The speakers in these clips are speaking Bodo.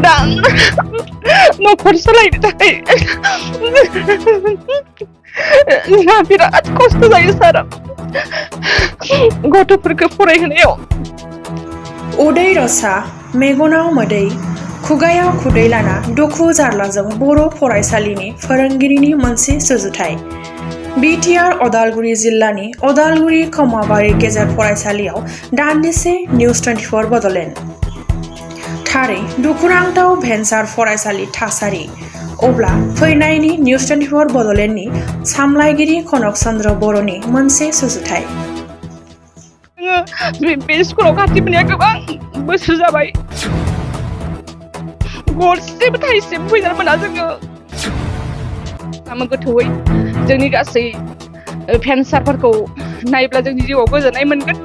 दा न'खर सालायनो थाखाय जोंहा बिराद खस्थ' जायो सार गथ'फोरखौ फरायहोनायाव उदै रसा मेगनाव मोदै खुगायाव खुदै लाना दुखु जारलाजों बर' फरायसालिनि फोरोंगिरिनि मोनसे सुजुथाय बिटिआर अदालगुरि जिल्लानि अदालगुरि खमाबारि गेजेर फरायसालियाव दान्दिसे निउस 24 बड'लेण्ड थारै दुखुनांथाव भेन्सार फरायसालि थासारि अब्ला फैनायनि निउस 24 बड'लेण्डनि सामलायगिरि कनक चन्द्र बर'नि मोनसे सुजुथाय बे स्कुलाव खाथि मोननाया गोबां बोसोर जाबाय गरसेबो थाइसेबो फैनानै मोना जोङो गोथौयै जोंनि गासै भेन्सारफोरखौ नायब्ला जोंनि जिउआव गोजोननाय मोनगोन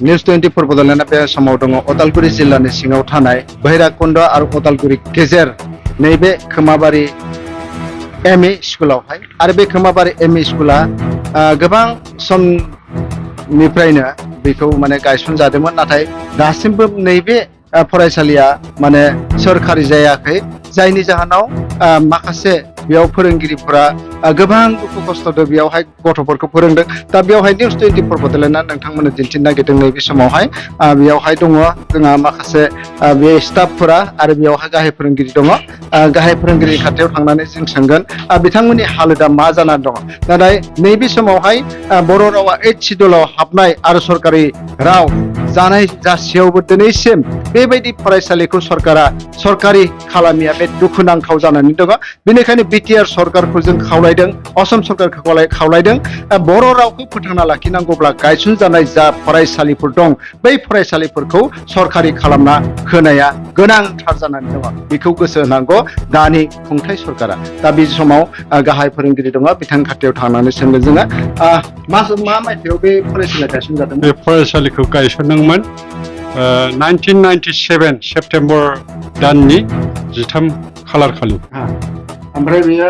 निउस 24 बड'लेण्डआ बे समाव दङ अदालगुरि जिल्लानि सिङाव थानाय भैराबकुन्द आरो अदालगुरि गेजेर नैबे खोमाबारि एमइ स्कुलावहाय आरो बे खोमाबारि एमइ स्कुला गोबां समनिफ्रायनो बेखौ माने गायसनजादोंमोन नाथाय दासिमबो नैबे फरायसालिया माने सोरखारि जायाखै जायनि जाहोनाव माखासे बेयाव फोरोंगिरिफोरा गोबां दुखु खस्थ'दो बेयावहाय गथ'फोरखौ फोरोंदों दा बेयावहाय निउस 24 बड'लेण्डआ नोंथांमोननो दिन्थिनो नागिरदों नैबे समावहाय बेयावहाय दङ जोंहा माखासे बे स्टाफफोरा आरो बेयावहाय गाहाय फोरोंगिरि दङ गाहाय फोरोंगिरि खाथियाव थांनानै जों सोंगोन बिथांमोननि हालोदा मा जानानै दङ नाथाय नैबे समावहाय बर' रावा 8 सिडुलाव हाबनाय आरो सरकारि राव जानाय जासेयावबो दिनैसिम बेबायदि फरायसालिखौ सरकारि खालामिया बे दुखुनांथाव जानानै दङ बेनिखायनो बिटिआर सरकारखौ जों खावलायदों असम सरकारखौ खावलायदों बर' रावखौ फोथांना लाखिनांगौब्ला गायसनजानाय जा फरायसालिफोर दं बै फरायसालिफोरखौ सरकारि खालामना होनाया गोनांथार जानानै दङ बेखौ गोसो होनांगौ दानि खुंथाय सरकारा दा बे समाव गाहाय फोरोंगिरि दङ बिथांनि खाथियाव थांनानै सोंगोन जोङो मा मायथाइयाव बे फरायसालिया गायसनजादोंमोन बे फरायसालिखौ गायसनदोंमोन 1997 सेप्तेम्बर दाननि 13 खालार खालि ओमफ्राय बेयो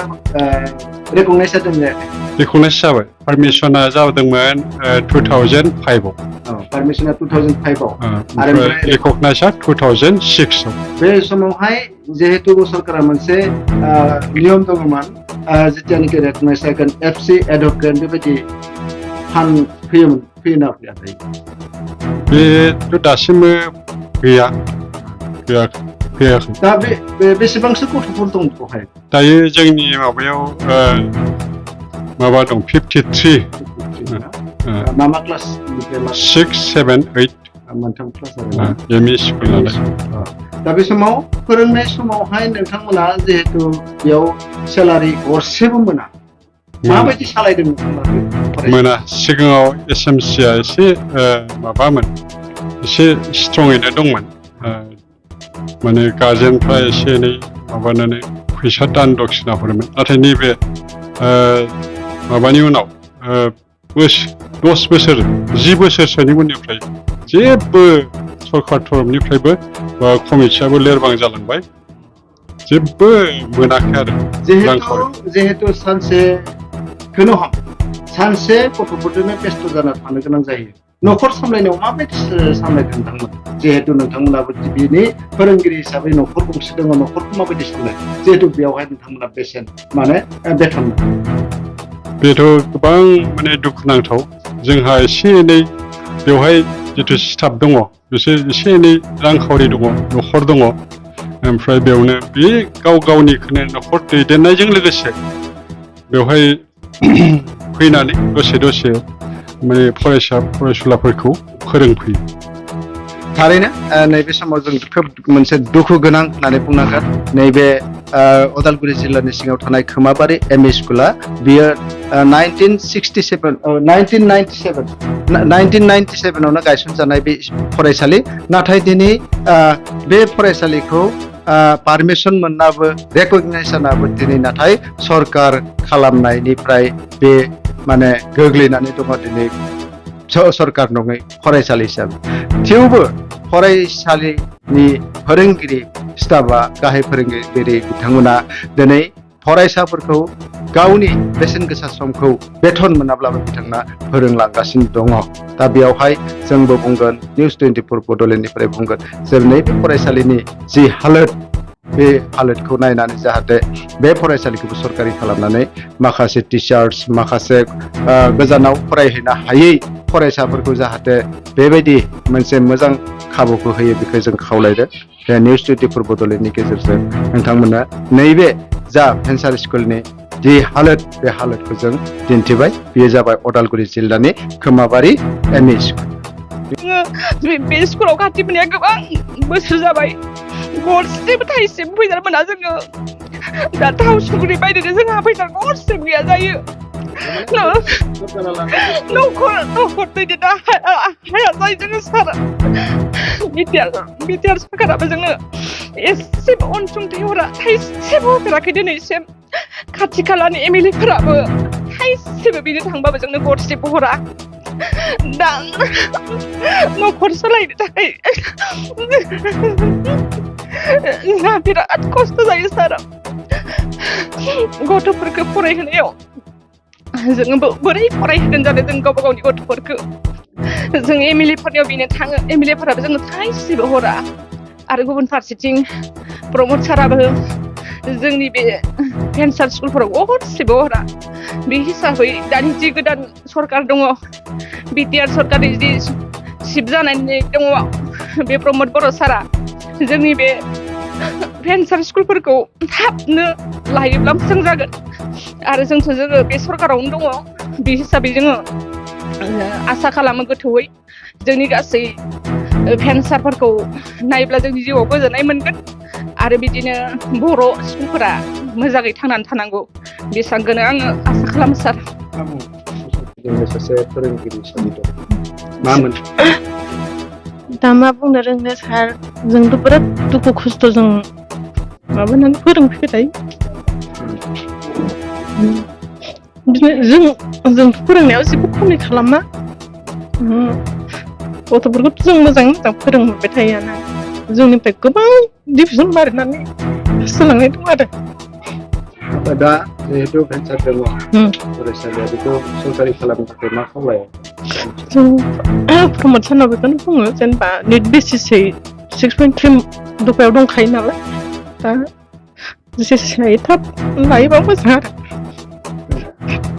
रेकगनाइज जादों रेकगनाइज जाबाय पारमिसना जादोंमोन 2005 आव पारमिसना 2005 आव आरो रेकगनाइजआ 2006 आव बे समावहाय जिहेतु सरकारा मोनसे नियम दङमोन जेतियानिकि रेकगनाइज जागोन एफसि एडभकेट बेबायदि फान फैयोना फैयाखै बेथ' दासिमबो फैयाखै दा बे बेसेबांसो गथ'फोर दं बेवहाय दायो जोंनि माबायाव माबा दं 53 मा क्लास 6, 7, 8 मोनथाम क्लास एमइ स्कुल नालाय दा बे समाव फोरोंनाय समावहाय नोंथांमोना जिहेतु बेयाव सेलारि गरसेबो मोना माबायदि सालायदों मोना सिगाङाव एसएमसिआ एसे माबामोन एसे स्ट्रङैनो दंमोन माने गार्जेनफ्रा एसे एनै माबानानै फैसा दान दक्षिना हरोमोन नाथाय नैबे माबानि उनाव 10 बोसोर 10 बोसोरसोनि उननिफ्राय जेबो सरकार तरफनिफ्रायबो कमिटियाबो लोरबां जालांबाय जेबो मोनाखै आरो जिहेतु सानसे गथ'फोरजोंनो बेस्थ' जाना थानो गोनां जायो न'खर सामलायनायाव माबायदि सामलायदों नोंथांमोन जिहेतु नोंथांमोनाबो बिनि फोरोंगिरि हिसाबै न'खर गंसे दङ न'खरखौ माबायदि सामलायो जिहेतु बेयावहाय नोंथांमोना बेसेन माने बेथन बेथ' गोबां माने दुखुनांथाव जोंहा एसे एनै बेवहाय जिथु स्टाफ दङ बिसोर एसे एनै रांखावरि दङ न'खर दङ ओमफ्राय बेयावनो बे गावनिखौनो न'खर दैदेननायजों लोगोसे बेवहाय फैनानै दसे माने फरायसुलाफोरखौ फोरोंफैयो थारैनो नैबे समाव जों खोब मोनसे दुखु गोनां होननानै बुंनांगोन नैबे अदालगुरि जिल्लानि सिङाव थानाय खोमाबारि एमइ स्कुला बियो 1997 आवनो गायसनजानाय बे फरायसालि नाथाय दिनै बे फरायसालिखौ पारमिसन मोननाबो रेकगनाइजेसनाबो दिनै नाथाय सरकार खालामनायनिफ्राय बे माने गोग्लैनानै दङ दिनै सरकार नङै फरायसालि हिसाबै थेवबो फरायसालिनि फोरोंगिरि स्टाफआ गाहाय फोरोंगिरि बिथांमोना दिनै फरायसाफोरखौ गावनि बेसेन गोसा समखौ बेथन मोनाब्लाबो बिथांमोना फोरोंलांगासिनो दङ। दा बेयावहाय जोंबो बुंगोन, निउस 24 बड'लेण्डनिफ्राय बुंगोन, जों नैबे फरायसालिनि जि हालोद, बे हालोदखौ नायनानै जाहाथे बे फरायसालिखौबो सरकारि खालामनानै माखासे टिचार्स, माखासे गोजानाव फरायहैनो हायै फरायसाफोरखौ जाहाथे बेबायदि मोनसे मोजां खाबुखौ होयो, बेखौ जों खावलायदों। बे निउस 24 बड'लेण्डनि गेजेरजों नोंथांमोना नैबे जा भेन्सार स्कुलनि जि हालोद, बे हालोदखौ जों दिन्थिबाय। बेयो जाबाय अदालगुरि जिल्लानि खोमाबारि एम इ स्कुल। बे स्कुलाव खाथि फैनाया गोबां बोसोर जाबाय। गरसेबो थाइसेबो फैसा मोना जोङो। दा थाव संख्रि बायनोनो जोंहा फैसा गरसेबो गैया जायो। न'खर दैदेननो हाया जायो जोङो सार। बिटिआर सरकाराबो जोंनो एसेबो अनसुंथाइ हरा, थाइसेबो होफेराखै दिनैसिम। खाथि खालानि MLA फोराबो थाइसेबो बिनो थांबाबो जोंनो गरसेबो हरा। दा न'खर सालायनो थाखाय जोंहा बिराद खस्थ' जायो सार। गथ'फोरखौ फरायहोनायाव जोङो बोरै फरायहोगोन जानो जों गावबा गावनि गथ'फोरखौ। जों MLA फोरनियाव बिनो थाङो, MLA फोराबो जोंनो थाइसेबो हरा। आरो गुबुन फारसेथिं प्रमद साराबो जोंनि बे भेन्सार स्कुलफोराव गरसेबो हरा। बे हिसाबै दानि जि गोदान सरकार दङ, बिटिआर सरकारनि जि सिफ जानानै दङ बे प्रमद बर' सारा, जोंनि बे भेन्सार स्कुलफोरखौ थाबनो लायोब्ला मोजां जागोन। आरो जोङो बे सरकारावनो दङ, बे हिसाबै जोङो आसा खालामो गोथौयै जोंनि गासै भेन्सारफोरखौ नायब्ला जोंनि जिउआव गोजोननाय मोनगोन। आरो बिदिनो बर' स्कुलफोरा मोजाङै थांनानै थानांगौ, बेसांखौनो आङो आसा खालामो सार। सासे फोरोंगिरि हिसाबै मामोन? दा मा बुंनो रोंनो सार, जोंथ' बिराद दुखु खस्थ'जों माबानानै फोरोंफैबाय थायो। बिदिनो जोंथ' फोरोंनायाव जेबो खमि खालामा। गथ'फोरखौथ' जों मोजाङै मोजां फोरोंहरबाय थायोआनो। जोंनिफ्राय गोबां डिभिजन मारिनानै सोलोंनाय दं आरो। दा जिहेतु भेन्सार दङ फरायसालिया, बेखौ सरकारि खालामनो थाखाय मा खावलायो? जों प्रमद सारनाव बेखौनो बुङो, जेनेबा निट बेसिसै 6.3 दफायाव दंखायो नालाय, दा जेसे हायो थाब लायोबा मोजां आरो।